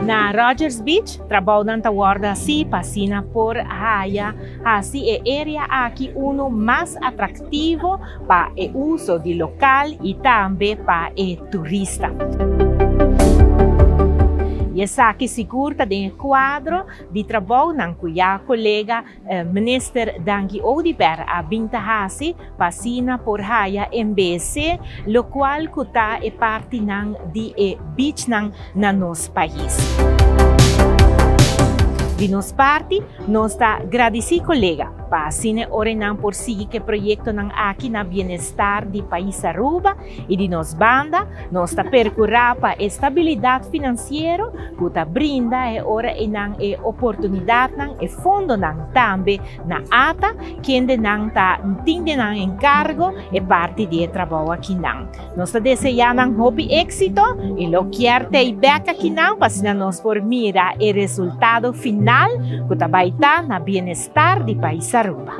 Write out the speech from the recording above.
Na Rogers Beach, trabounan ta wordo haci pa asina por haya haci e area aki uno mas atractivo pa e uso di local y tambe pa e turista. Y esaki sigur ta den e cuadro di trabounan cu ya colega Minister Dangui Oduber a bin ta haci pa asina por haya embece locual cu ta e partinan di e beachnan na nos pais. Di nos parti nos ta gradici colega pa asina e ora nan por sigui cu e proyectonan aki na bienestar di pais Aruba y di nos banda nos ta percura pa e stabilidad financiero cu ta brinda e ora eynan e oportunidadnan, e fondonan tambe na ata, kendenan ta tin den nan encargo e parti di e trabou akinan. Nos ta desea nan hopi exito y lo kier tey bek akinan pa asina nos por mira e resultado final cu ta bay ta na bienestar di pais Aruba.